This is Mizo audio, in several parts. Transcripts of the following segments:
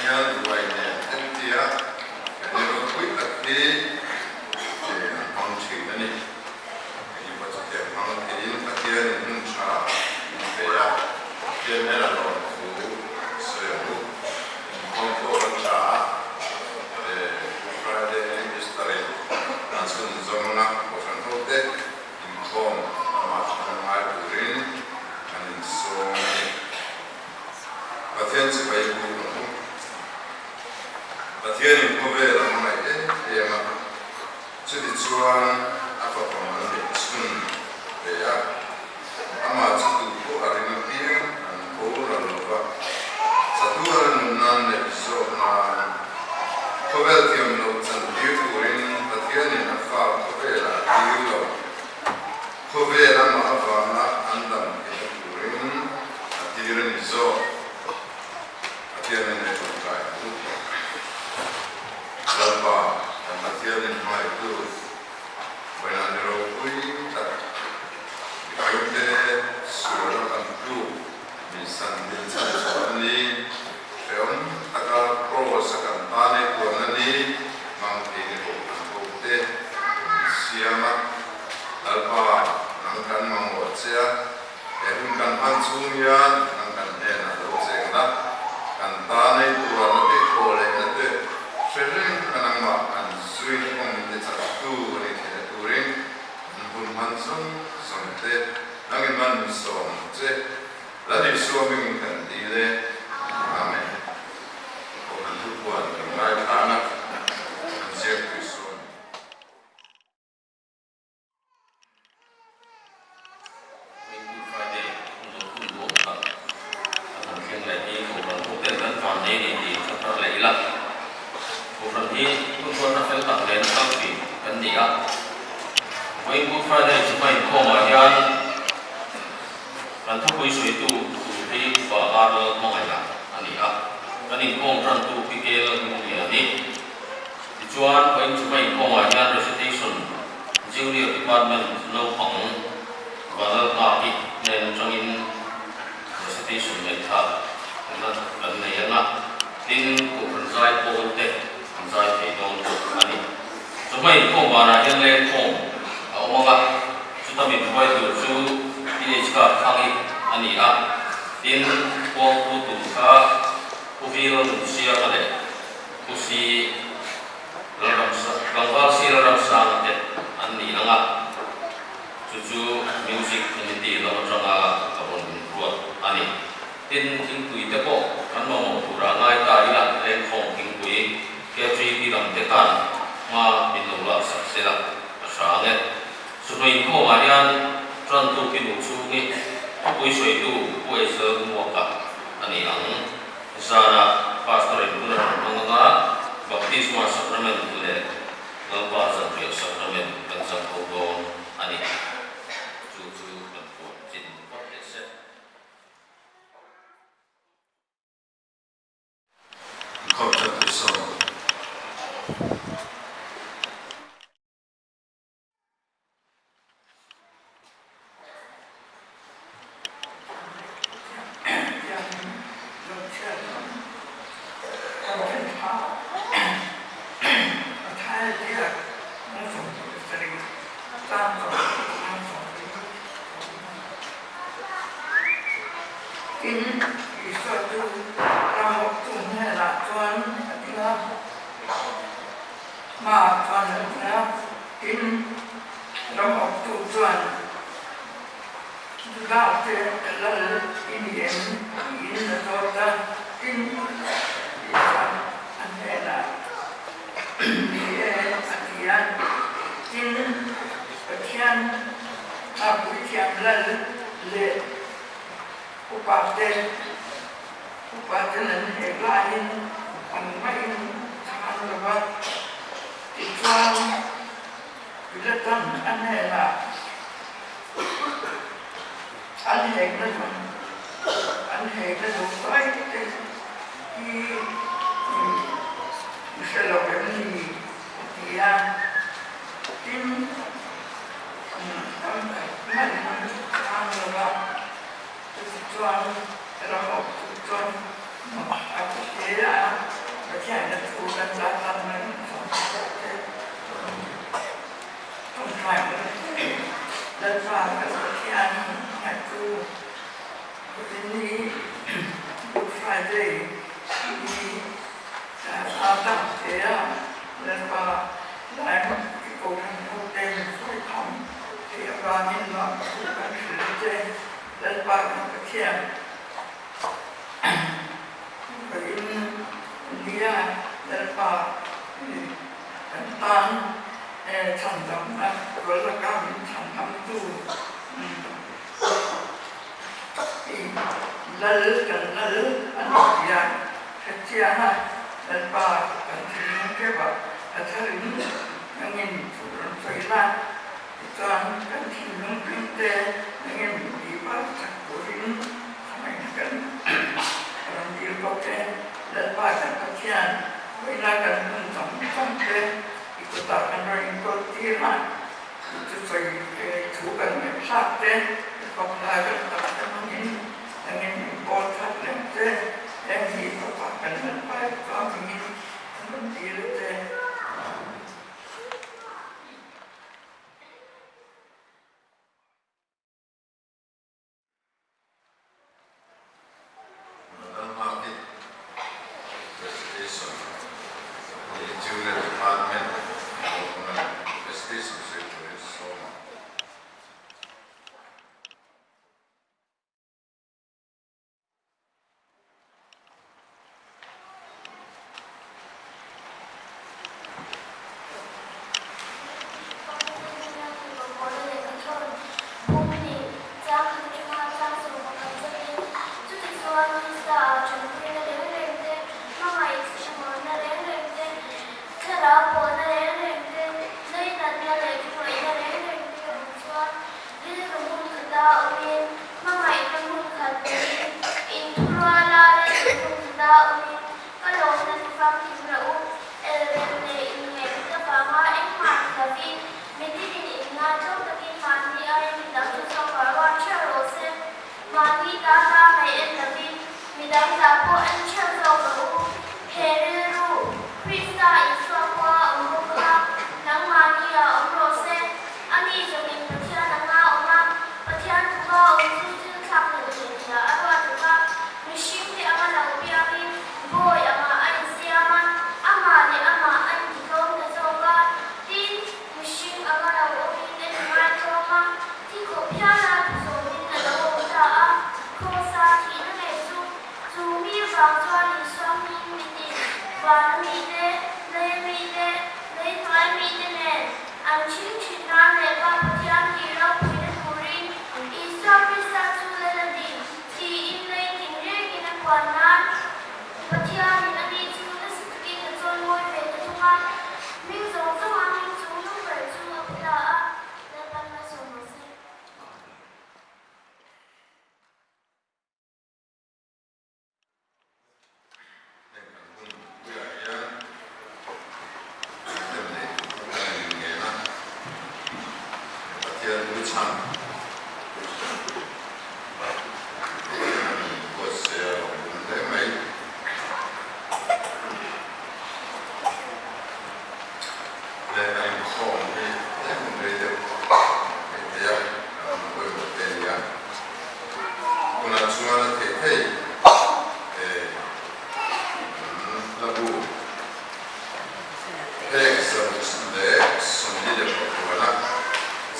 hian ruai nen entia he ni ropui tak hi an hmang thin a ni. Hei pawh chutiang hmang theiin Pathianin hun tha min pe a, Pathian hnena lawmthu sawi ang u. Inkhawm pawh a tha a, Good Friday Easter-in a chhunzawmna Kohhran hote inkhawm lamah tha ngai turin an insawm a ni. Pathian chibai buk ang u. Pathianin khawvel a hmangaih em em a, chutichuan a fapa mal neih chhun ve a, amah chu tu pawh a ring apiang an boral lo va, chatuan a nun nan neih zawk nan khawvel thiam loh chantir turin Pathianin a fa khawvelah a tir lo. Khawvel amah avanga an dam theihna turin a tir a ni zawk. Pathianin hei tawngtai a duh. Lalpa, kan Pathianin hmaitu vawiinah ni ropui tak mihringte suala kan tluk min san min chhan chhuah a ni. Hrehawm taka Kraws a kan tan ei tuamna ni hmang thei ni bawk an ho te min siam a. Lalpa, nang kan mamawh che a, he hun kan hman chhung hian nang kan hnenah lo cheng la, kan tan ei tuarna te, thaw lehna te hre reng a nangmah kan zuina kawng te chak tu a ni theihna turin kan hun hman zawng zawng te nangin man min sawm che. Lal Isua hmingin kan dil e. Amen. Kohhran thupuan kan ngaithlan a, kan ziak tui sawn. May Good Friday hun lo hun duang tak a kan thleng leh hi Kohhran hotel kan van nei ni tih ka thar leh ila. Kohhran hi thuchuanna fel tak lehna kal thin kan ni a. May Good Friday chhuma inkhawmah hian Kan thupui sawitu tur hi Upa Arnold hmangaihna a ni a, kan inkhawm tantu Pi Kel Hmunglian a ni. Tichuan, vawiin chuma inkhawmah hian Recitation Junior Department naupang Vanlal Nghaki hnen atangin Recitation ngaihthlak na kan nei ang a, tin Kohhran zai pawl te an zai thei dawn bawk a ni. Chuma inkhawm banah hian lengkhawm a awm ang a. Chuta min hruai tur chu PH card thlang i a ni a, tin kawngpu tur kha Pu Vil Nunsianga leh Pu Si Lalramsa Tlangval Si Lalramsanga te an ni ang a, chu chu Music Committee lam atanga ka rawn inruat a ni. Tin, thingpui te pawh kan mamawh turah ngai ta ila lengkhawm thingpui KGB lam te khan hma min lo laksak sela a hrang e. Chawhnu inkhawmah hian Trantu Pinu chhungi thupui sawitu Pu Ezel Muaka a ni ang. Zanah Pastor in hun a rawn hmang anga Baptisma Sacrament leh Lalpa Zanriah Sacrament kan zam ho dawn a ni. Chu chu kan puan chin vat leh se. Inkhawm Trantu sawm. Tin, Isua chu ramawktu hnenah chuan a ding a. Hmaah chuan an hmu a, tin, ram awptu chuan, Juda te lal i ni em? tiin a zawt a, tin, Isua'n a hnenah, Ni e, a ti a, tin, Pathian a puithiam lal leh upate, Upaten an hek laiin an maiin chhan lo va, tichuan Pilatan a hnenah an hekna zawng an hekna zawng zai te hi i hre lo em ni? a ti a. Tin, tam tak maiin an chhang lo va. Chutichuan ram awptu chuan a ti hle a. dang te a, Lalpa Laim i Kohhran hote min sawi kham theih avangin lawmthu kan hrilh che. Lalpa kan Pathian vawiin nia Lalpa kan tan chhandamna rual laka min chhandamtu i Lal kan Lal a nih hian hrechiang a Lalpa kan thinlung teuh a a tharin nangin thu rawn sawi la. Tichuan kan thinlung tlingte engem tih var chak turin khawngaihna kan rawn dil bawk e. Lalpa kan Pathian, vawiina kan hun zawng zawng te i kutah kan rawn inkawl tir a, i thusawi thu kan ngaihthlak te, i fak lai kan tak te hmangin engem min kawl that reng che, heng hi Fapa kan Lalpa i chuang hmingin kan rawn dil a che. Lalhmaki Recitation hi Junior Department Kohhran Recitation sawi turin sawm ang. Hmangaihna hmun khat neiin inthuruala rilru hmun khata awmin ka lawmna ti famkim rawh u. Elrel leh inngaihhlut avanga engmah ni lovin mitinin inngaithlo takin mahni aia midang chu sawrkar ruat ṭheuh rawh se. Mahni ta ta mai en lovin midang ta pawh en ṭheuh zawk rawh u. He rilru, Krista Isua khua a awm bawk anga nangmahni ah awm rawh se. Ani zawngin Pathian anga awm a, Pathian thuka awm chu thil thlak hlelh leh nia a ruat lo va, mihringte anga lo piangin bawi angah a insiam a, amah leh amah a intitlawm ta zawk a, tin, mihring anga lo awmin a inngaithawm a, thi khawp hiala thu zawmin a lo awm ta a, Krawsa thihna ngei chu chu mi vang chuan Isua hming mitin, vana mite, lei mite, lei hnuai mite nen an chhing thin nan leh Pa Pathian tih ropuina turin Isua Krista chu lal a ni tiin lei tin rengin a puan nan Pathianin ani chu nasa takin a chawimawi ve ta thung a, hming zawng zawnga hming chung nung ber chu a pu ta a, Lalpan malsawm rawh se. Heng kan hun puiah hian kan lem nei tur kan in ngen a, Pathian lu chhan Pathian in buatsaih a lo awm hle mai. Leh a inkhawm hi tlem rei deuh mai thei a, kan pawimawh te a ni a. Tunah chuan a thei thei e an la bu. Heng zaruk leh 45na,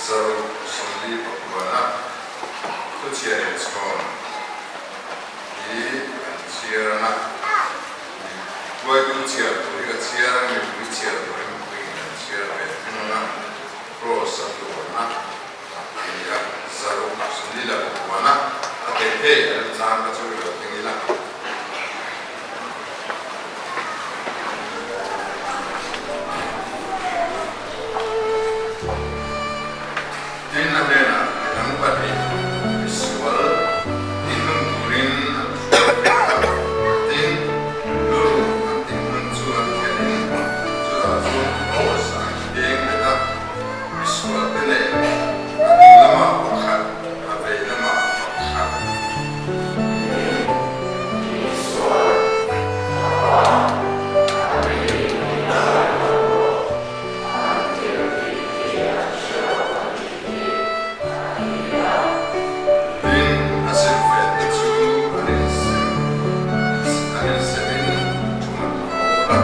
zaruk 45na thuchhiar inchhawn hi an chhiar ang a. Hruaitu chhiar tur hi ka chhiar a, mipui chhiar turin mipuiin an chhiar ve thung ang a, Kraws a tuarna a ni a, zaruk 45na a thei thei a remchang ka chu i lo thleng ila. Tin, a hnenah midang pahnih misual tihnun turin an hruai ve a. Tin, luruh an tihnun chu an thlenin chutah chuan Kraws an keng bet a, misual te nen a ding lamah pakhat, a vei lamah pakhat. Tin, a silhfen te chu an insem an insemin thum an hawl a.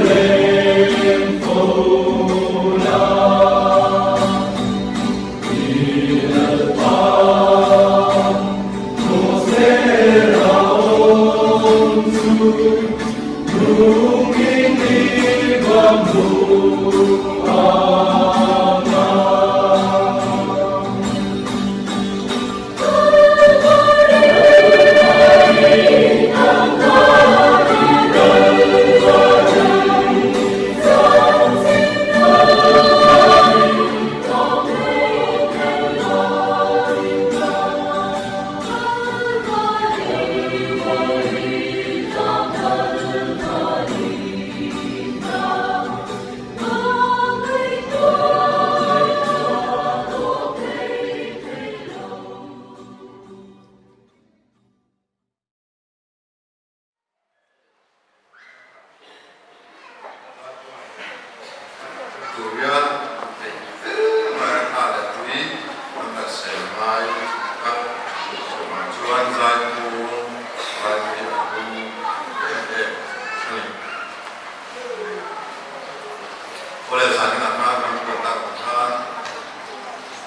reng fo la. I Lalpa Mosera awm chu nungin i va hmu ang a. Turian theih fel mai a kha leh tui an ta sel ngai a, chuvang chuan Zaipawl Zaipui a hlu em em a ni. Awle zanin ah khan kan ruat tak ang khan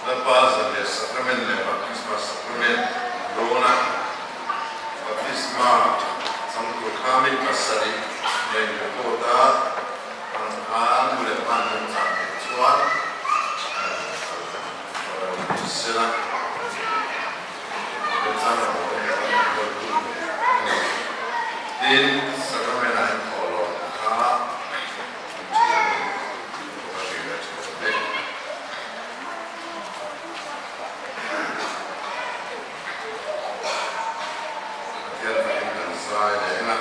Lalpa Zanriah Sacrament leh Baptisma Sacrament dawna Baptisma chang tur kha mi pasarih nen report a ang khan nu leh pa an rawn chah theih chuan kal ni sela remchang a awm em kan ruat duh a ni. Tin, Sacrament ah hian thawhlawm kha an ṭhian a ni. Ka hrilh a ṭha hle. Pathian fakin kan zai leh eng a.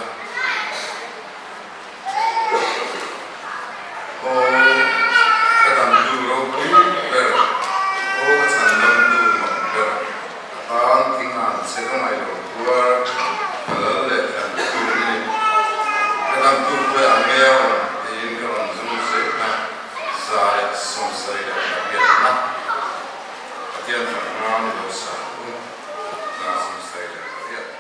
Aw ka damtu ropui ber, aw ka chhandamtu mak ber, ka tan thingan che ka ngaih lo tuar, ka lal leh tlan tur i ni. Ka damtu khawi ang nge a awm tiin ka rawn zum zet a, zai 78. Pathian fak nan lo sa u, 78.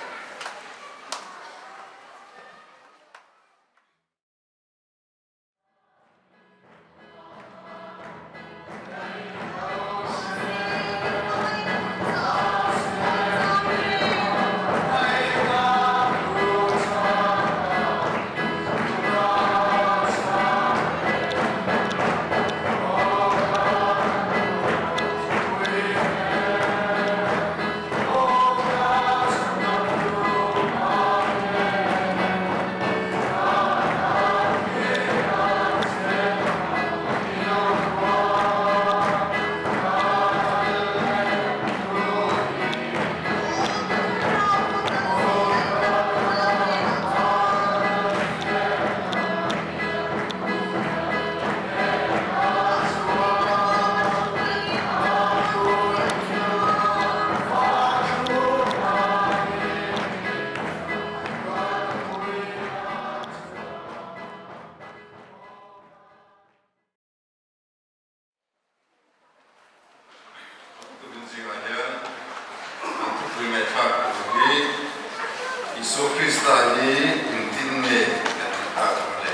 Tukin zingah hian an thupui ngaihthlak tur hi Isua Krista hi engtin nge kan tih tak ang le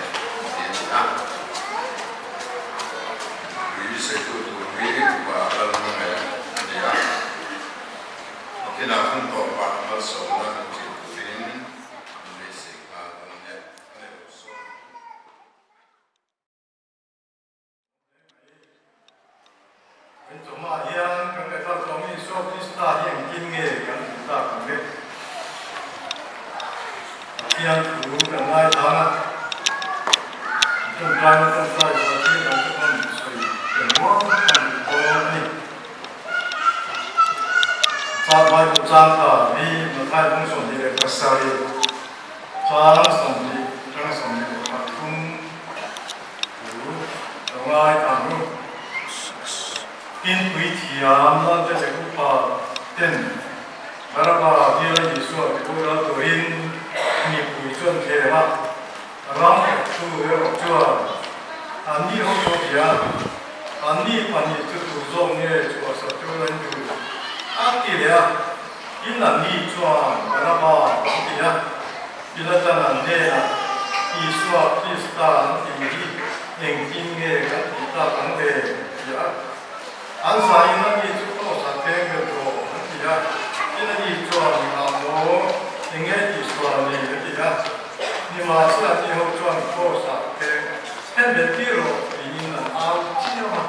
tih a ni a. Thupui sawitu tur hi Upa Lalhmangaih a ni a. Nakinah hun tawpah malsawmna kan ṭih turin an beisei nghal dawn nia. A nei lo sawn. Kan chawhmah hian kan ngaihthlak tawh ang Isua Krista hi engtin nge kan tih tak ang le? Pathian thu kan ngaithlang a, an tawngtaina tawngtai zual thil dang te pawn sawi tel muang kan duh dawn a ni. Chak Bible chang ta hi Mathai bung 27 chang 20 atanga 23 Thu lo ngai ang u. Tin puithiam Lalte leh upa ten Baraba biala Isua ti boral turin mipui chu an thlem a, ram awktu erawh chuan anni ho chu a bia a, anni pahnih chu tu zawk nge chhuahsa tur an duh a ti leh a, tin anni chuan Baraba an ti a, Pilatan an hnenah. Isua Krista an tih hi engtin nge kan tih tak ang le? ti a. An zaiin a ni chu Kraws-ah peng ber rawh an ti a. Tin a ni chuan engah maw enge tihsual nei a ti a. Nimahsela ni ho chuan Kraws-ah peng hen bet tir rawh tiin an au chiam a.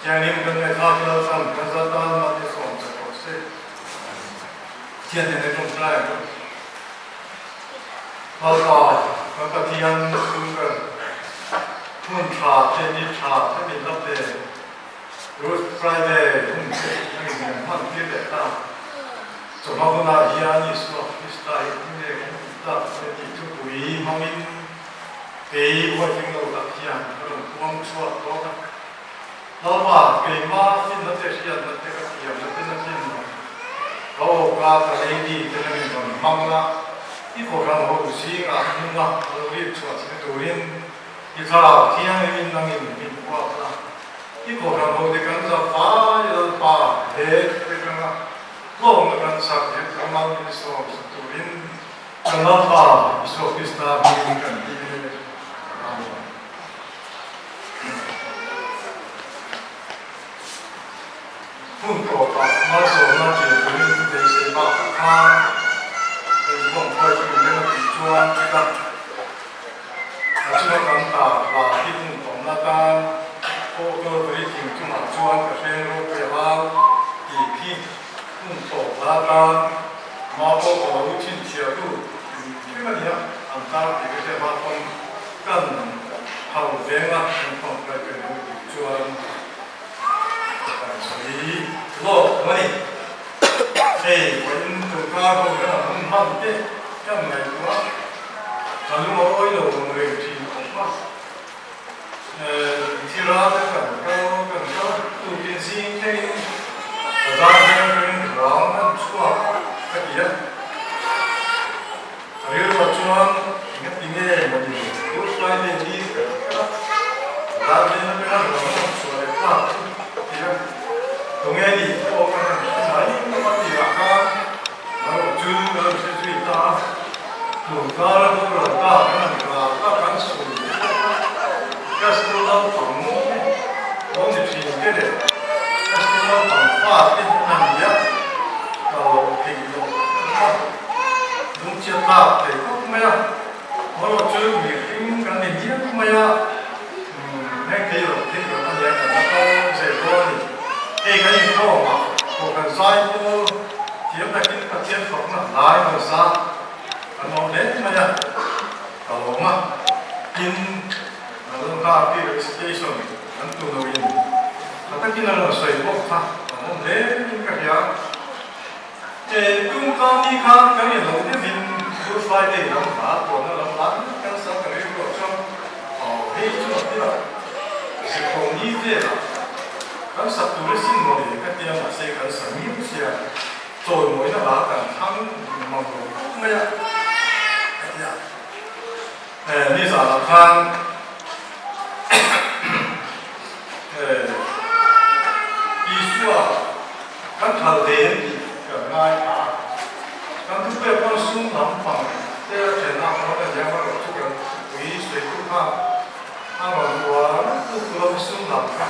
Thianghlim kan ngaihthlak Lalpan kan za tan mahni sawm che rawh se. Thian nen tawngtai ang u. Lalpa, kan Pathian chu kan hmun tha te, ni tha te min la pe. Good Friday hun te a in kan hman tir leh ta. Chawhma hunah hian Isua Krista hi tinge kan tih tak te tih thupui hmangin kei huaitling lo tak hian ka rawn puang chhuak dawn a. Lalpa, keimah finna te hriatna te ka thiamna te na thin lo. Ka awka ka lady te na min rawn hmang la, i kohhran ho zingah hnunga lo rik chhuah che turin i thlarau thianghlimin nangin min puak la. I kohhran ho te kan za fai Lalpa he te kanga tlawmna kan chak he tlangmal min sawm sak turin kan Lalpa Isua Krista hmingin kan ti e. Amen. Hun tawpah malsawmna ṭin turin beisei bakah khan inkhawm hruaitu in a tih chuan ila a chunga kan ta hla hi hun tawmna tan pawh Kalvari thing chungah chuan ka hreng ropui a au tih khi hun tawp hla tan ma pawh ka lo chhinchhiahtu hrim hrim a nia an tar tih ka hriat hma pawn Kan hau venga kan thawmhnaw kan hmuh tih chuan kan sawi lawk mai. Hei vawiin tunkar ho kan han hun hman te kan ngaihtuah a lung a awi lo ang reng thin khawp a. Thira te kan kal kan kal tukin zing thlengin bazar veng atangin rang an chhuak ka ti a. A rilruah chuan engati nge mawni Good Friday hi ka ti kher a, zan veng atanga ruang a rawn chhuah leh tak chu ka ti a, tunge nih pawh ka han hre mai ngawt a tirah khan erawh chu ka lo hre zui ta a, tun kara boral ta kan han ral ta kan sawi leh bawk a, ka school naupang te lo ni thin te leh ka school naupang fa te an ni a, ka loh theih loh ka hmu a. Lungchhiat tlak thei khawp mai a, erawh chu mihring kan ni miau mai a, heng thei lo thei lo a nia kan la kal zel dawn a ni. Hei kan inkhawm a, kohhran zai pawl thiam takin Pathian fakna hlai hmasa kan awm hle mai a, ka lawm a, tin Lalnghaki recitation kan tu loin tha takin a rawn sawi bawk kha ka awm hle in ka hria. He tum kang ni kha kan in lo deuhin Good Friday lam hla tuahna lam hla mek kan sak ka rilruah chuan aw hei chu a tirah zirkhawm ni velah kan sak tur a sin maw le ka tia mahse kan sa miau sia chawimawina hla kan thlang mang lo khawp mai a ka tia nizanah khan Isua Kan thal ve em tih kan ngai a, kan thupek pawn sum lampang te a then a, kan la hiam erawh chu kan thupui sawitu khan a rawn uar tuk lo sum lam kha.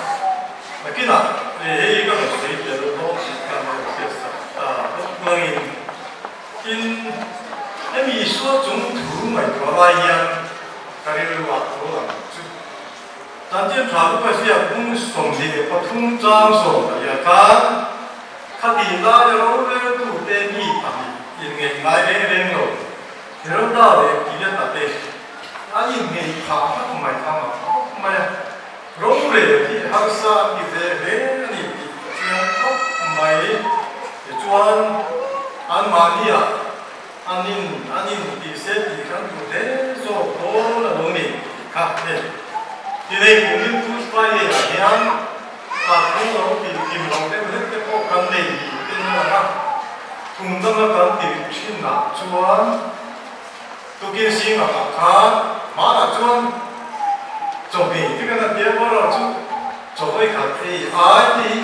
Nakinah hei hi ka rawn sawi tel dawn tih khan a rawn hriat sak ta bawk langin tin hemi Isua chung thu ngaihtuah lai hian ka rilru ah tho lang chu. Chanchin tha luka ziak hmung 23 chang 11 khan khati laia roreltute mi pahnih inngeih ngai reng reng lo, Heroda leh Pilata te an inngeih phah ngawt mai kha mak khawp mai a, rorel hi harsa an ti ve hle a ni tih ka chiang khawp mai. Tichuan, anmahniah An in an in tih se tih kan duh hle zawk dawn a lo ni tih kha hei. Tinei kumin Good Friday ah hian Pathian lo tih kim lo deuh hlek te pawh kan nei tih ten a lang a, kum danga kan tih thin ah chuan tukin zingah ah khan hmanah chuan chawhmeh te kan han tia bawr a chu chawhmeh khat ei ai te hi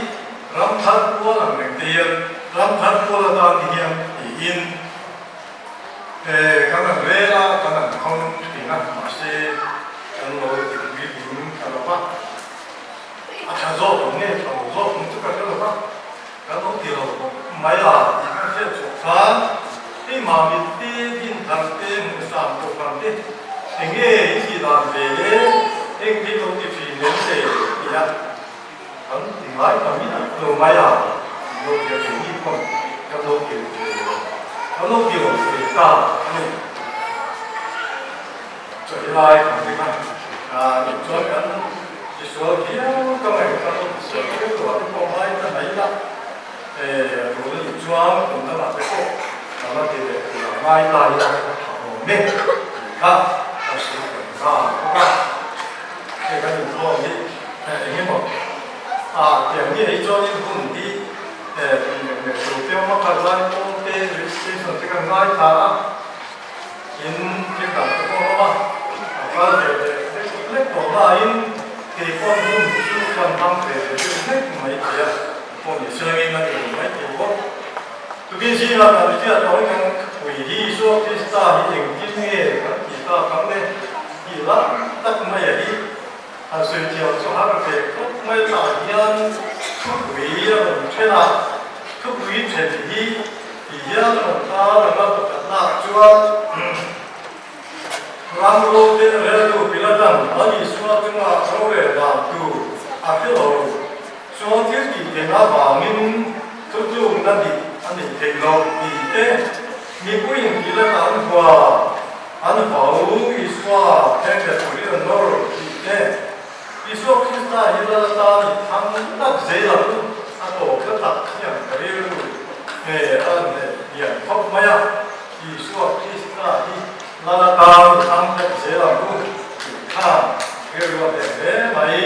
Ram thar pual ang reng te hian ram thar pual atan hian tiin Kan han rel a, kan han khawng thin a, mahse kan lo ti pui pui ta lo va. A tha zawk ang nge tha lo zawk ang chu ka hre lo va, kan lo ti lo khawp mai a tih kan hriat chhuah khan hei Mamit te, Dinthar te, Hmuhsam Kohhran te eng nge i tih dan ve le, eng thil lo ti thin em le ti a kan ti ngai ta miah lo mai a tih lo hriat ve ni pawn kan lo ti ve lo, kan lo ti lo ve ta a ni. Chaw lai kan ring a, nih chuan kan tisual viau ka ngaih kan lo tisual viau lo a te pawh ngai ta mai la, a tul a nih chuan kum dangah te pawh ka la ti leh tur a ngai ta ila a tha awm e tih kha ka sawi kan nghal bawk a. Hei kan inkhawm hi eng emaw ah tiang nge hi chuanin hun hi tur piang hmaka zai pawl te registration te kan ngai thla a. In thil dang te pawh a awm a, a kal ve leh hlek hlek tawh laiin kei pawn hun chu kan hmang ve ve deuh hlek mai thei a, pawh ni silangin a ni lo mai thei bawk. Tukin zingah kan hriat tawhin kan pui hi Isua Krista hi engtin nge kan tih tak ang le tih lai tak mai a hi han sawi thiam chu har ve khawp mai tah hian thupui a rawn then a, thupui then hi Ti hian rawn tar ang a pakhatnak chuan ram rote reltu Pilatan a Isua chunga rorel dan tur a hre lo. Chuan thil tih theihna avangin thutlukna dik a neih theih loh tih te mipuiin Pilata an hua, an vau Isua thengtha turin an nawr tih te Isua Krista hi lal atan i thang tak zel ang a tawp na tak hian ka rilru nge a neh lian khawp mai a, Isua Krista hi lal atan i thang tak zel ang u tih khan rilru a hneh hle mai.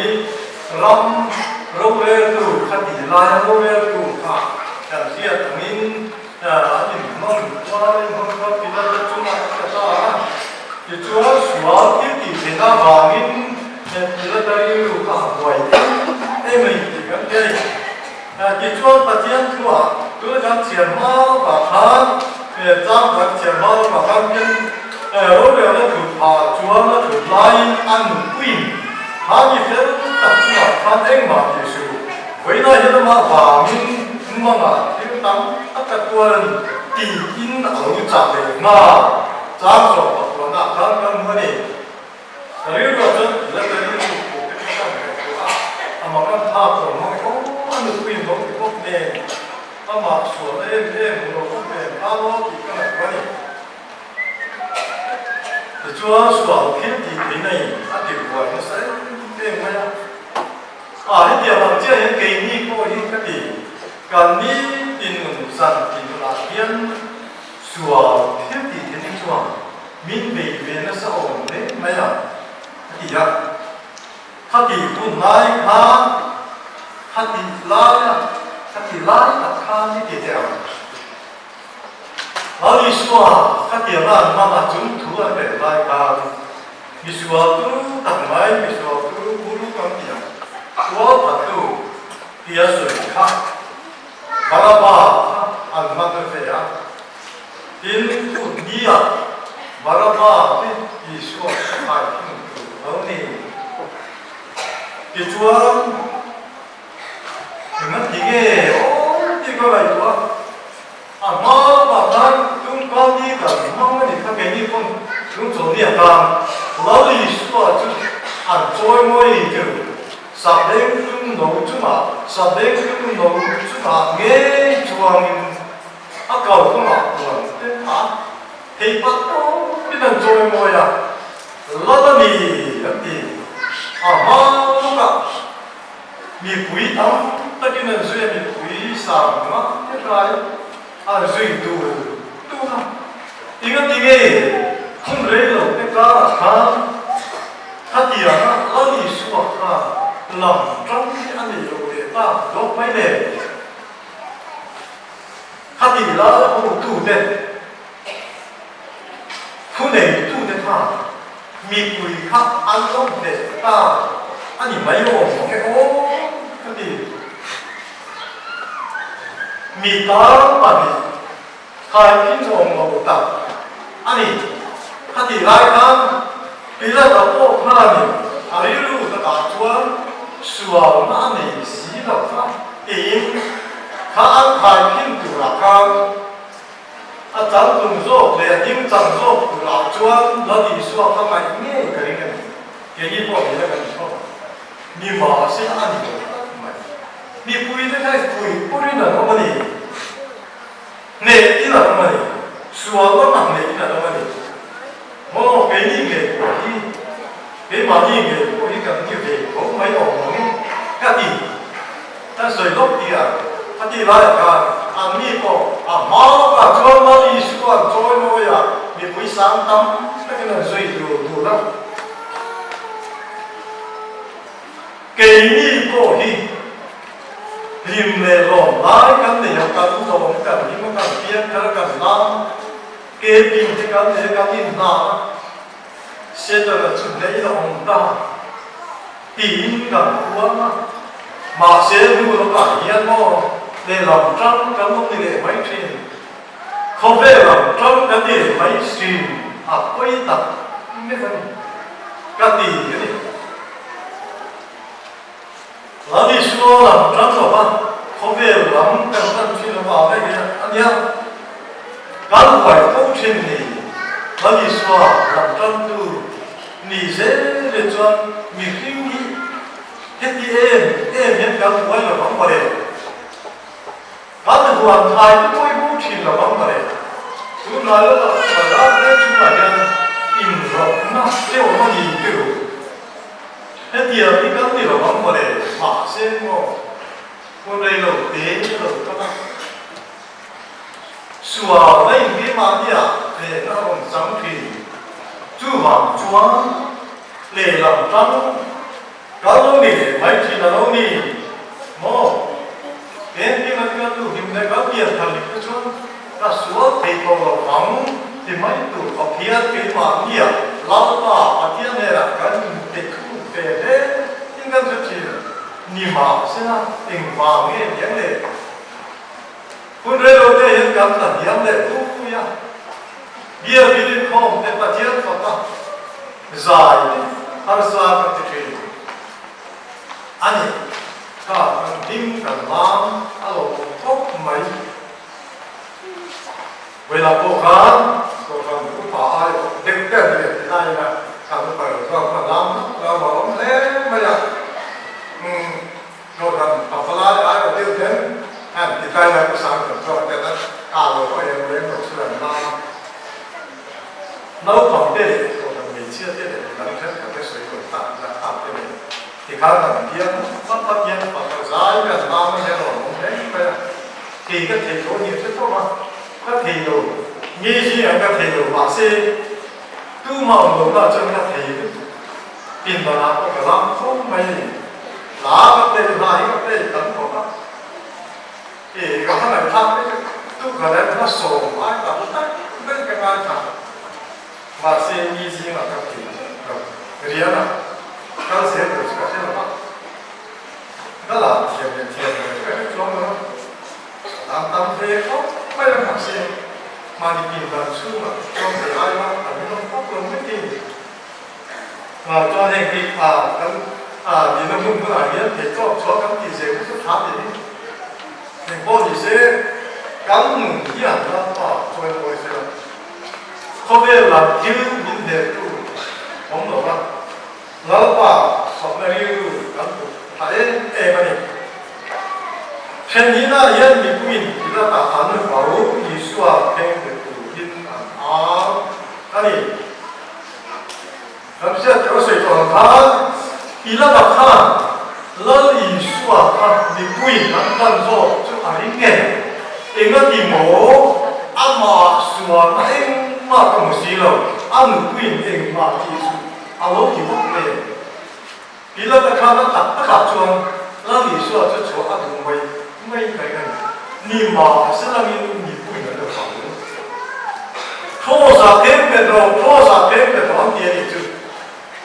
Ram roreltu kha tih laia roreltu kha kan hriat angin an inhmang kual a inhmang kual Pilata chungah a tla ta a. Tichuan sual thil tih theihna avangin Pilata rilru kha a buai em em a ni tih kan hria a ni. Tichuan Pathian thuah tuna kan thiam hma lawkah khan tlang kan thiam hma lawkah khan hian rorelna thut phah chuan a thut laiin a nunpuiin kha ni fel tak chungah khan engmah tih suh. Vawiinah hian amah vangin mangah thil tam tak a tuar a ni tiin a lo chah leh nghal. Chang zawh pakhuanah khan kan hmu a ni. Ka rilruah chuan la ka rilru pawh te kha ka ngaihtuah a, amah kan thlak lo hmang e aw a nupuiin lo ti bawk nen amah sualna em em hmu lo bawk nen a lo tih ka ngaihtuah a ni. Tichuan sual thil tih theihna in a ti buai nasa em em mai a. A hetiang ang chiah hian keini pawh hi ka ti, kan nitin nun zan tih nunah hian Sual thil tih theih hi chuan min bei ve nasa awm hle mai a, a ti a. Khati hun lai khan, khati laia, khati lai tak khan i ti teh ang. Lal Isua khatiang a an hman a chung thu an rel lai khan misual tu tak mai, misual tu buru kan ti ang, tual thattu tia sawi kha. Baraba kha an hman na ve a, tin tun nia Baraba te Isua kha kai thung tur lo ni. Tichuan, Engati nge aw tih ka ngaihtuah a, a hma lamah khan tungkal ni kan hmang a ni kha keini pawn lungchawlhni a tan Lal Isua chu an chawi mawi ni tir. Sabeng tum no chungah, sabeng tum no chungah ngei chuangin a kal kawngah puan te a thei pat tawpin an chawi mawi a, Lal a ni an ti. A hma lawkah mipui tam takin an zui a, mipui sang ngai rai an zui tur tur a. Engati nge hun rei lo te karah khan Khatianga Lal Isua kha lam ṭang hi a nei lo leh ta zawk mai le. Khati lal hotute, thuneitute kha mipui kha an lo hneh ta a ni mai awm ang e aw ka ti. Mi tar pahnih khaikhin awm lo tak. A ni. Khatih lai khan Pilata pawh khanin a rilru takah chuan sualna a nei si lo kha tiin kha an khaikhin turah khan a changtlung zawk leh a dingchang zawk turah chuan Lal Isua kha ngaih ngei ka ring a ni. Keini pawh nila kan inhawk ang. Mi mahse a ni lo tlat mai. Mipuite kha pui purin an awm a ni. Hneh in an awm a ni. Sual lamah hneh in an awm a ni. Maw keini ngei pawh hi, keimahni ngei pawh hi kan ni ve tho mai awm ang e ka ti. Kan sawi lawk tih a, ka tih laiah khan anni pawh a hma lawkah chuan Lal Isua'n chawi mawiah mipui sang tam takin an zui dur dur a. Keini pawh hi hlim leh lawm lai kan nei a, kan lawm, kan hlim a, kan piang thar a, kan lam ke pin te kan nei a, kan inhna a, Setana chu hlei a awm ta tiin kan huam a, mahse hnu lawkah hian maw lehlam tang kan awm ni leh mai thin, khawvel lam tang kan ni leh mai thin a pawi tak mek a ni ka ti a ni. Lal Isua lam tang lova khawvel lam kan tan thin avang vek hi a nia. Kan huai fo thin ni. Lal Isua lam tangtu ni zel e chuan mihring hi heti em em hian kan huai lo vang mawle. Kan huan thlai te pawh i hmu thin lo vang mawle. Tunlai lawkah bazar veng chhungah hian inrawkna te awm a ni tih u. Hetiang hi kan ni lo vang mawle, mahse maw hun rei lo te lo kal a. Sual a inti mahnia lehna a rawn chang thin. Chuvang chuan lehlam tang kal lo ni leh mai thin a lo ni maw? Engtin an kan duh hlim leh kan pian thar dik te chuan ka sual thei tawh lo ang ti mai tur Pathian keimahnia Lalpa Pathian hnenah kan inte thuk ve hle in kan hre thin. Nimahsela engvang nge niang le? Hun reilote hian kan tla hniam leh pui a, Biakin inkhawm te Pathian faka zai te harsa kan ti thin a ni. Kha kan hlim kan lam a lo awm khawp mai. Vawilah pawh khan Kohhran upa ai deuh te an ni leh ti laiin a kan upa lo chuan khan lam lam a awm hle mai a. Umm. Jordan a va lai ai aw deuh ten an ti tlai lai ka sang kan chuan ten a kah lo pawh em reng lo chu an la a. Naupang te leh Jordan hmeichhia te leh midang thenkhat te sawi tawn tak zat tak te leh tikhan kan biak pat pat hian pakhat zai kan la mai hian a rawn awm reng mai a. Kei ka thei lo a ni hre tawp a, ka thei lo nge zingah ka thei lo mahse tumah awm lo na chuan ka thei lutuk. Pindanah pawh ka lam fo mai a ni. Hla ka play, hla hi ka play tam khawp a. I ka hmangaih thlak mai chu tukverh leh hla sawm ai tam tak daih ka ngaithla. Mahse mi zingah ka thei lo. Riana kal zel tur chu ka hre lo va. Ka lam thiam leh thiam lo chu ka hre chuang lo a. Lam tam ve khawp mai a mahse mahni pindan chhungah chuan thei ai mah kan rinawm khawp lo mai thei a ni. Chuan heng hi kan nihna hmun hmunah hian theihtawp chhuah kan tih zel hi chu tha tiin eng pawh ni se kan nun hian Lalpa chawi mawi se la, khawvel lam thil min hnehtu awm lo va, Lalpa fakna rilru kan put tha em em a ni. Thenhina hian mipuiin Pilata an vau Isua pheng pe turin an ar a ni. Kan hriat teuh a sawi tawh ang khan Pilata khan Lal Isua kha mipuiin an tan zawk chu a ring nge? Engati maw amah sualna engmah ka hmu si lo, a nupuiin engmah tih chu a lo ti bawk nge? Pilata khan a tak takah chuan Lal Isua chu chhuah a duh mai mai mai a ni. Nimahselangin mipuiin an lo hau. Kraws-ah peng pet rawh, Kraws-ah peng pet rawh an ti a nih chu.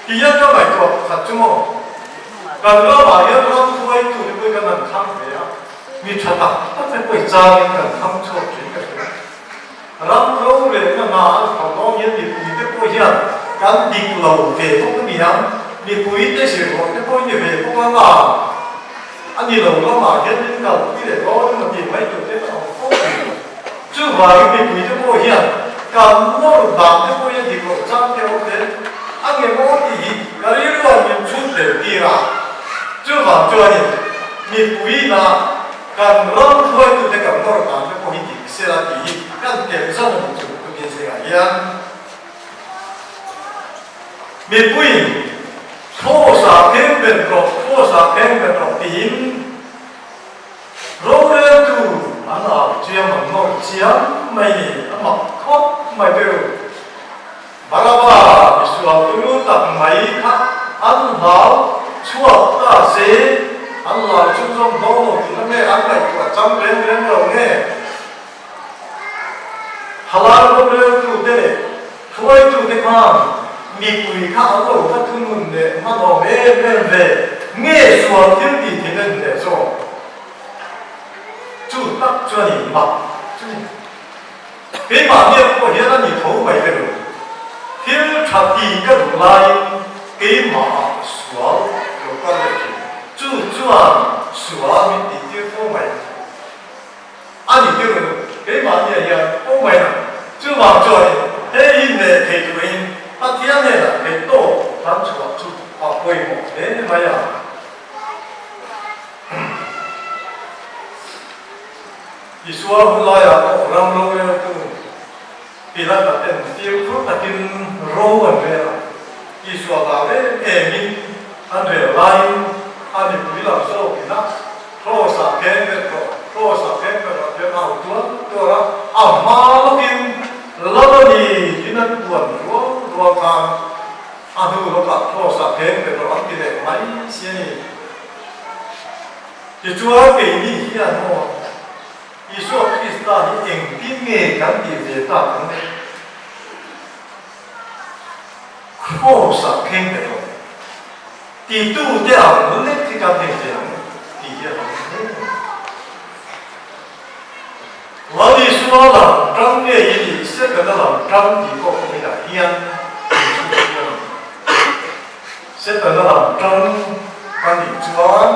Tihian ka ngaihtuah pakhat chu maw? Kan ramah hian ram hruaitute pawhin kan han thlang ve a, mi tha tak tak te pawhin changin kan thlang chhuak thin ka hria. Ram ro. rorelna hna an thawk dawn hian mipuite pawh hian kan dik lo ve bawk a ni ang, mipuite zirlawh te pawh i ni ve bawk ang a, a ni lo lamah hian min kalpui leh dawn emaw tih mai tur te ka awm fo thin. Chuvangin mipuite pawh hian kan nawr dan te pawh hi a dik loh chang te awm hle a nge maw tih hi ka rilruah min chhut leh tir a. Chuvang chuanin mipuiina kan ram hruaitute kan nawr dan te pawh hi dik sela tih hi kan tel zan a ni chu tukin zingah hian mipuiin Kross-ah kheng ber rawh, Kross-ah kheng ber rawh tiin Roreltu an au chiam ang nawr chiam mai ni, a mak khawp mai deuh. Baraba misual turu tak mai kha an hlau chhuak ta se, an hlau chu zawm dawn lo tihna nge an ngaihtuah chang reng reng lo nge? Halal roreltu te leh hruaitu te khan mipui kha an lo va thunun leh hmanawm em em ve nge sual thil tih thil en leh zawk chu tak chuan in mak chu ni. Keimahni ah pawh hian a ni tho mai ve lo. Thil tha ti ka duh laiin keimah ah sual lo kal leh thin. Chu chuan sual min tih tir fo mai. A ni tir lo, keimahni ah hian aw mai ang. Chuvang chuanin hei hi hneh thei turin Pathian hnenah theih tawk kan chhuah chu a pawimawh hle mai a. Isua hun laiah pawh ram roreltu Pilata ten fimkhur takin ro an rel a, Isua vang em emin an rel laiin a mipui lam zawkin a Kraws-ah keng ber rawh, Kraws-ah keng ber rawh tiang a au tuar tuar a, a hma lawkin Lalani in an puan rual rual khan a hnu lawkah Kraws-ah keng ber rawh an ti leh mai si a ni. Tichuan keini hian maw Isua Krista hi engtin nge kan tih ve tak ang le? Kraws-ah keng ber rawh. Titute ang lek hi kan nei ve ang tih hi a lo ni hle mai. Lal Isua lam tang nge i nih Setana lam tang tih pawh kawngin ah hian min chhut chiang a ni. Setana lam tang ka nih chuan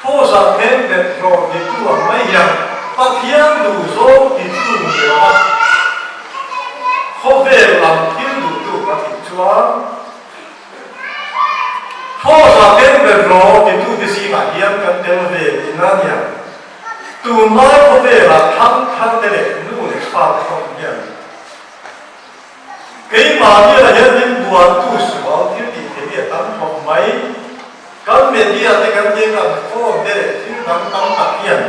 Kross-ah khen bet rawh titu ang mai hian Pathian duhzawng titu ni lo a, khawvel lam thil duhtu ka nih chuan Kross-ah khen bet rawh titute zingah hian kan tel ve tihna a nia. Tunlai khawvelah thangtharte leh nu leh fate pawh hian Keimahni ah hian min buantu sual thil tih theih hi a tam khawp mai. Kan media te kan eng ang phone te leh thil dang tam tak hian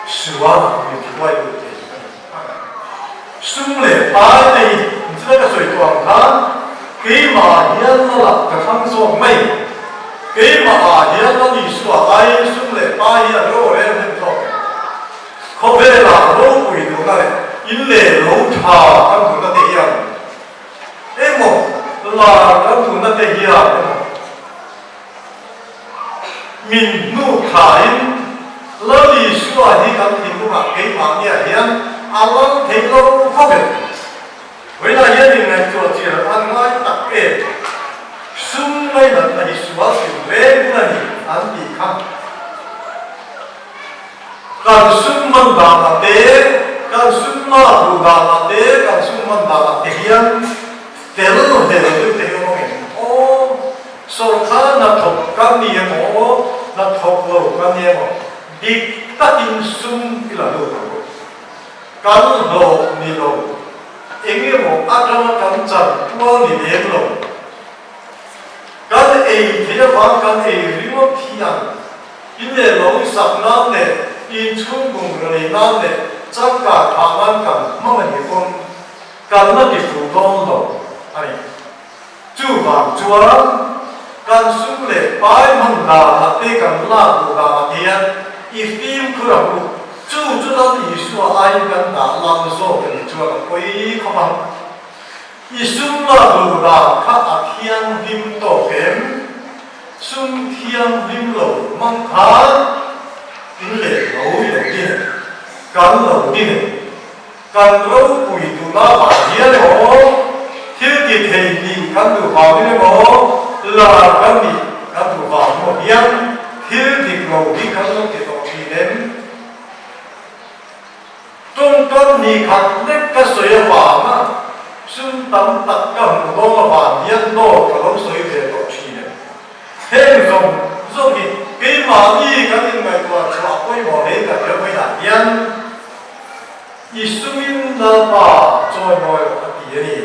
sual min hruai lut thei a ni. Sum leh pai te hi inchhung a ka sawi tawh ang khan keimah ah hian la lah ka thlang zawk mai. Keimah ah hian la Isua aiin sum leh pai hi an rorel hnem zawk em? Khawvelah ropui duhna leh in leh lo tha kan duhna te hian emaw lar kan duhna te hian emaw min hnuk thlain Lal Isua hi kan thinlungah keimahniah hian a lal thei lo khawp em? Vawiinah hian inngaihtuah chian an ngai tak em? Sum ngainatna hi sual hrim reng hun a ni an tih kha. Kan sum man danah te, kan sum lak duh danah te, kan sum man danah te hian fel hlel deuh te hi awm ang em? Aw, sawrkar hnathawk kan ni emaw, hnathawk lo kan ni emaw, dik takin sum i la lut ang u. Kan hlawh ni lo, eng emaw atanga kan chan kual ni lem lo. Kan ei theih avang kan ei ringawt hi ang. In leh lo sak nan leh inchhung bungraw lei nan leh changkar phah nan kan hmang a ni pawn kan la ti fuh dawn lo a ni. Chuvang chuan kan sum leh pai hman danah te kan lak duh danah te hian i fimkhur ang u. Chu chu Lal Isua aiin kan dah lam zawk a nih chuan a pawi khawp ang. I sum lak duh dan kha a thianghlim tawk em? Sum thianghlim lo hmang khan in leh lo i lo din em? Kan lo din em? Kan ropui duhna vang hian emaw, thil ti thei nih kan duh vangin emaw, lar kan nih kan duh vang emaw hian thil dik lo hi kan lo ti tawh thin em? Tawngkam ni khat lek ka sawi avanga sum tam tak ka hmuh dawn avang hian dawt ka lo sawi ve tawh thin em? Heng zawng zawng hi keimahni kan inngaihtuah chhuah pawimawh hle ka hria vawilah hian i sumin Lalpa chawimawi rawh a ti a ni.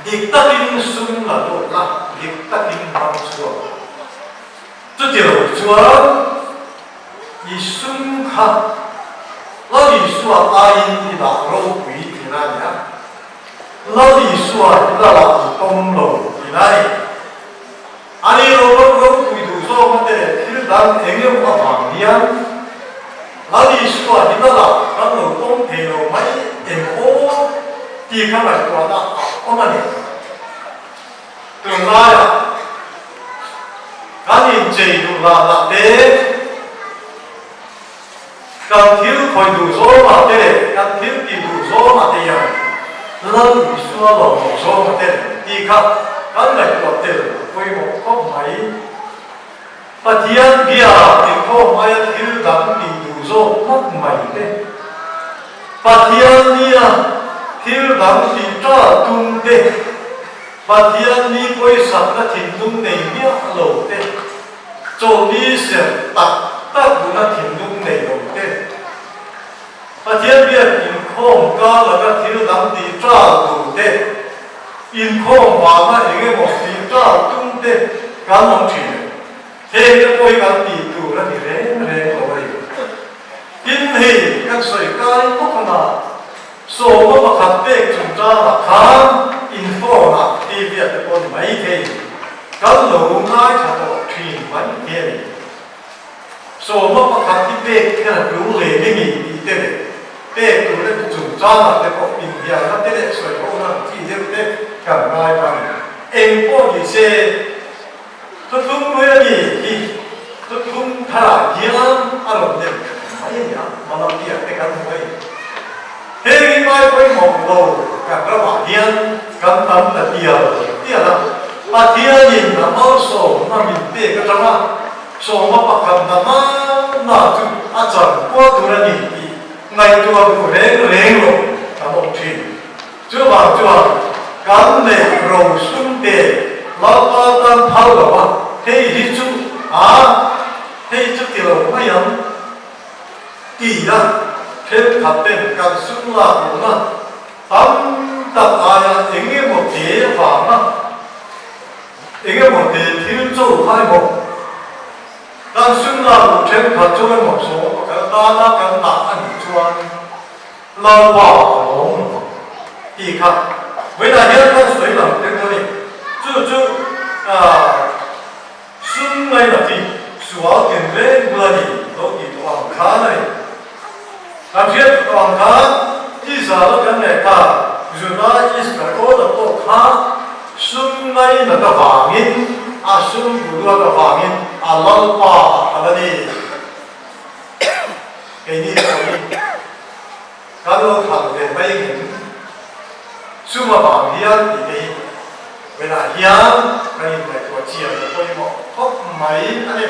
Dik takin sum la lut la, dik takin hmang chhuak. Chutilo chuan i sum kha Lal Isua aiin i dah ropui tihna a ni a, Lal Isua i la lah i pawm lo tihna a ni. A ni lo ram ropui duh zawk a te leh thil dang eng emaw avang hian Lal Isua i la lah kan lo pawm thei lo mai eng aw tih kha ngaihtuahna a awm a ni. Tunlaiah kan inchei duh lah lah te, kan thil khawih duh zawngah te leh kan thil tih duh zawngah te hian Lal Isua lawm loh zawngah te tih kha kan ngaihtuah tel a pawimawh khawp mai. Pathian bia inkhawm aia thil dang tih duh zawk ngawt mai te, Pathian nia thil dang tih ṭal tum te, Pathian ni pawisakna thinlung nei miah lo te, chawlhni serh tak tak duhna thinlung nei lo te, Pathian biak inkhawm kar laka thil dang tih ṭal duh te, inkhawm vanga eng emaw tih ṭal tum te kan awm ṭhin em? Heng te pawh hi kan tih tur a ni reng reng lo a ni. Tin, hei kan sawi kai bawk ang a, sawma pakhat pek chungchangah khan inphone ah TV ah te pawh ni maithei kan lo ngaithla tawh ṭhin maithei a ni. Sawma pakhat hi pek kher a tul lem i ni tih te leh pek tur emaw chungchangah te pawh inbialna te leh sawi ho na ang chi deuh te kan ngai a ni. Eng pawh ni se, thuthlung lui a ni hi thuthlung tharah hian a rawn nem khat mai a ni a, Malakia te kan hmu a ni. Heng hi ngai pawimawh lo kan ramah hian kan tam ta tial tial a, Pathianin a malsawmna min pek atanga sawma pakhat na na na chu a chan kual tur a ni tih ngaihtuah duh reng reng lo kan awm thin. Chuvang chuan kan neih ro sum te Lalpa tan phal lo a, hei hi chu a, hei chu ti lo mai ang. Ti a, thenkhat ten kan sum lak lohna tam tak aia eng emaw te vanga eng emaw te thil cho kha emaw kan sum lak loh thenkhat chu emaw sawm pakhat atana kan dah a nih chuan Lalpa a lawm lo ang tih kha vawiinah hian kan sawi lang tel dawn a ni. Chu chu Sum ngainat hi sual tin reng bula ni lo tih tawh ang khan a ni. Kan hriat tawh ang khan Israel kan lehkha Juda Iskariota pawh kha sum ngainat avangin a sum duhluat avangin a Lalpa a hral a ni. Keini pawhin kan lo hral ve mai ngem? Sum avang hian tih te hi Vawiinah hian kan inngaihtuah chian a pawimawh khawp mai a ni.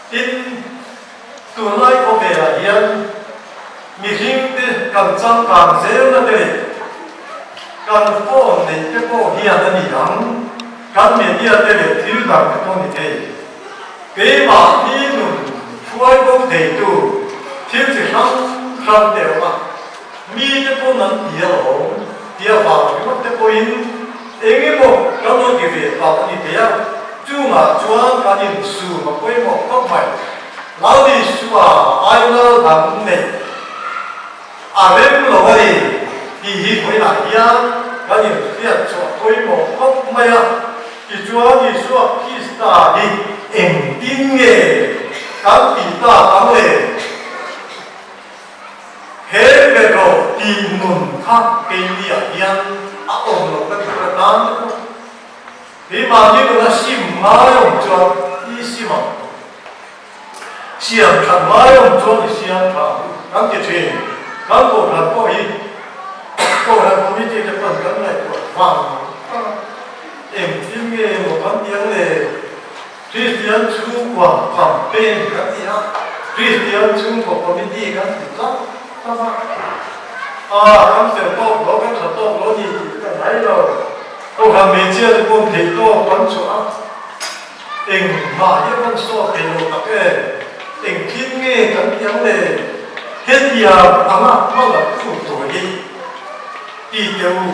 Tin, tunlai khawvelah hian mihring te kan changkang zelna te leh kan phone neih te pawh hian a ni ang, kan media te leh thil dang te pawh ni thei. Keimahni nun hruai bo theitu thil chi hrang hrang te awm a. Mite pawn an ti alawm tia vang ringawt te pawhin eng emaw kan lo ti ve tak a ni thei a, chungah chuan kan insum a pawimawh khawp mai. Lal Isua ainal dang neih a rem lo a ni tih hi vawiinah hian kan inhriat chhuah pawimawh khawp mai a, tichuan Isua Krista hi engtin nge kan tih tak ang le? He Pedro tih nun kha keiniah hian a awm lo ka ti ka tan te pawh. Keimahni nuna sim ngai awm chuan i sim ang. Siam that ngai awm chuan i siam tha ang kan ti thin. Kan Kohhran pawh hi Kohhran Committee te pawn kan ngaihtuah vang vang a, engtin nge emaw kan ti ang le? Kristian chhungkua campaign kan ti a, Kristian chhungkua committee kan ti tlat tlat a, ah kan fel tawk lo, kan tha tawk lo a ni tih chu kan hai lo. Kohhran hmeichhia te paw'n theih tawk kan chhuah a, engmah hi a van sawt thei lo tak e, engtin nge kan ti ang le? Hetiang anga hma la tu tur hi ti teh u.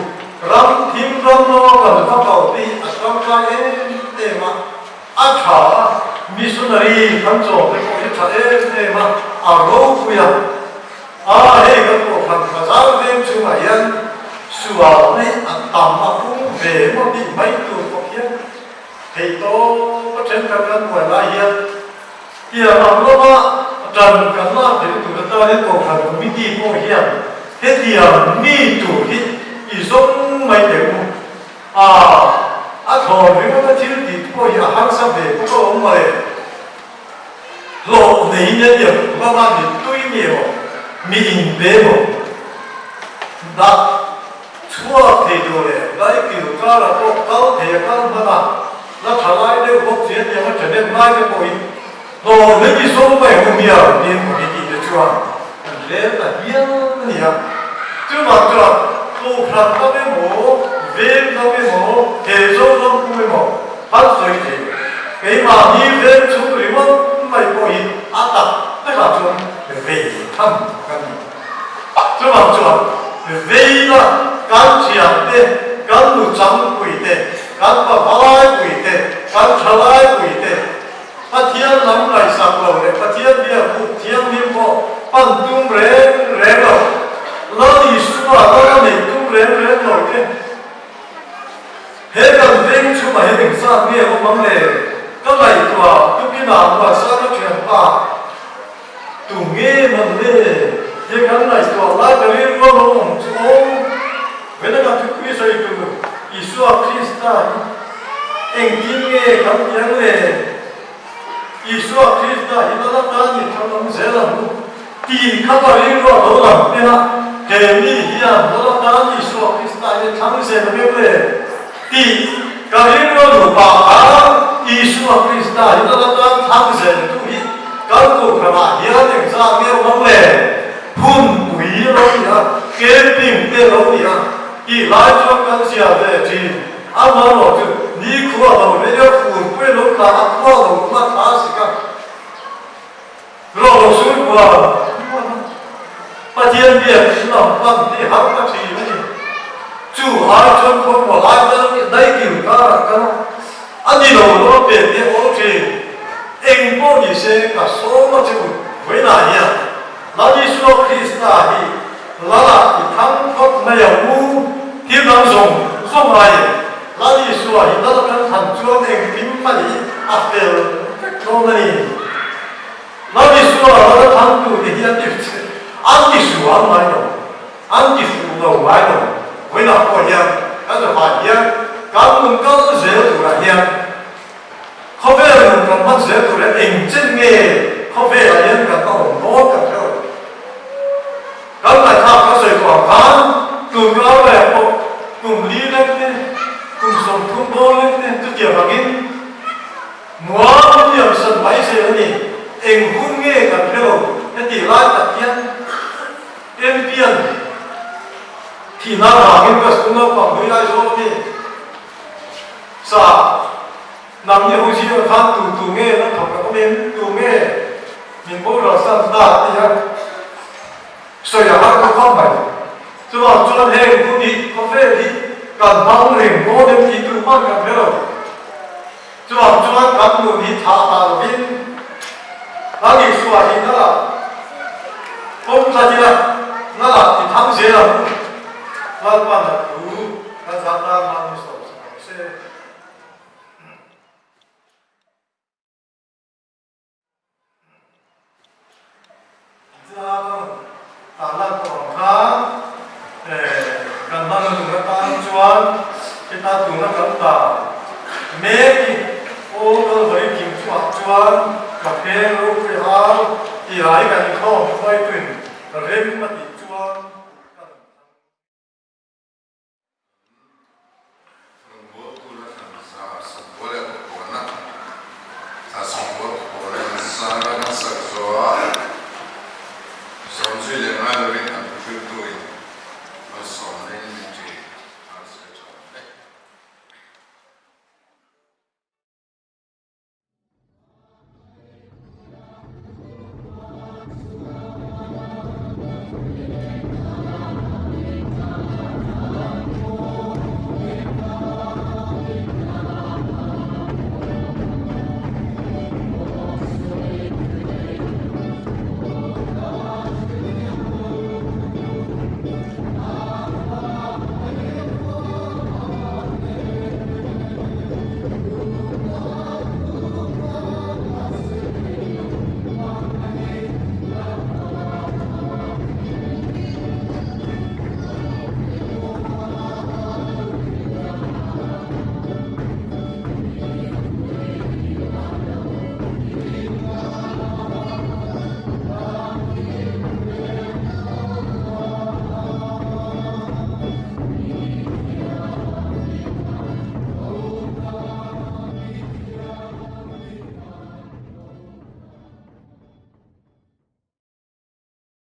Ram thim ram lo kan va kal te hi a tangkai em em a, a tha a, missionary kan chawm te pawh hi a tha em em a, a ropui a. A hei kan kohhran bazar veng chungah hian sual hi a tam a pung ve emaw tih mai tur pawh hian theih tawp a thenkhat kan buai lai hian tiang ang lama tan kan lak theih tur atan hian kohhran committee pawh hian hetiang mi tur hi i zawng mai teh u a, a thlawn ringawt a thil tih pawh hi a harsa ve bawk a awm mawle. Hlawh neiin a tiang lama mi tui mi emaw, mi inpe emaw dah chhuak thei tur leh daikil karah pawh kal thei a kal hman a, la tha lai deuh bawk chi a tiang a ṭhahnem ngai te pawhin hlawh nei i zawng mai ang u mial tiin committee te chuan an rel ta hial a ni a. Chuvang chuan Kohhran lam emaw, veng lam emaw, he Zoram pum emaw kan sawi thei. Keimahni veng chhung ringawt mai pawh hi a tak takah chuan vei tham kan ni. Chuvang chuan veina kan thiam te, kan nuchang pui te, kan pavalai pui te, kan thalai pui te, Pathian lam ngaihsak lo leh Pathian biak buk thianghlim pawh pan tum reng reng lo, Lal Isua lal a neih tum reng reng lo te, he kan veng chhungah hian engzat nge a awm ang le? Ka ngaihtuah tukinah Muansanga thianpa tu nge man le? He kan ngaihtuah lai ka rilru a lo awm chu aw, vena kan thupui sawi tur Isua Krista hi engtin nge kan ti ang le? Isua Krista hi lal atan i thang ang zel ang u tih kha ka rilru a lo lang pen a, he mi hian lal atan Isua Krista hi a thlang zel ang em le tih ka rilru a luh pah khan Isua Krista hi lal atan thlang zel tu hi kan kohhranah hian engzat nge awm ang le? Hunpui a lo ni a, camping te a lo ni a tih lai chuan kan zia ve thin. Amaherawh chu nikhua lo rei a, furpui a lo tla a, khua lo hma thla a sik a, rawh lo sur kual kual a, Pathian biak in lam pan hi har ta thin a ni. Chu ai chuan khaw lai tal daikil karah kal a, a ni lo lo a pek te awl thin. Eng pawh ni se ka sawm a che u, vawiinah hian Lal Isua Krista hi Lala i thang phawt mai ang u, thil dang zawng zawng aiin Lal Isua hi Lal kan thlan chuan engkim mai hi a fel vek dawn a ni. Lal Isua Lal a thangtute hi an ti an ti sual ngai lo, an ti fuh lo ngai lo. Vawiinah pawh hian kan zavai hian kan nun kal zel turah hian Khawvel nun kan hman zel tur hian eng chen nge khawvelah hian kan la awm dawn kan hre lo. Kan ngaihthlak kan sawi tawh ang khan tun kar leh pawh kum li lek te, kum 30 dawn lek te chutiang angin nuam in liam san mai zel a ni. Eng hun nge kan hre lo heti lai tak hian Mpian thihna vangin ka school naupang hlui Aizawl a ni. Sa, nang ni ho zingah khan tu tu nge la thawk a awm em? Tu nge min boral san ta tih a sawi a har ka khawp mai. Chuvang chuan heng hun hi khawvel hi kan hmang reng dawn em tih tur hman kan hre lo. Chuvang chuan kan nun hi thah ta lovin Lal Isua hi na lah pawm tlat ila, na lah ti thang zel ang u. Lalpan a thu kan zah tan mahni sawmsak ang se. Zia ka rawn tah lan tawh ang kha kan hman a lung atan chuan heta tuna kan ta mek hi aw Kalvari thing chungah chuan ka pheng ropui har tih lai kan inkhawm hruaituin rem a tih.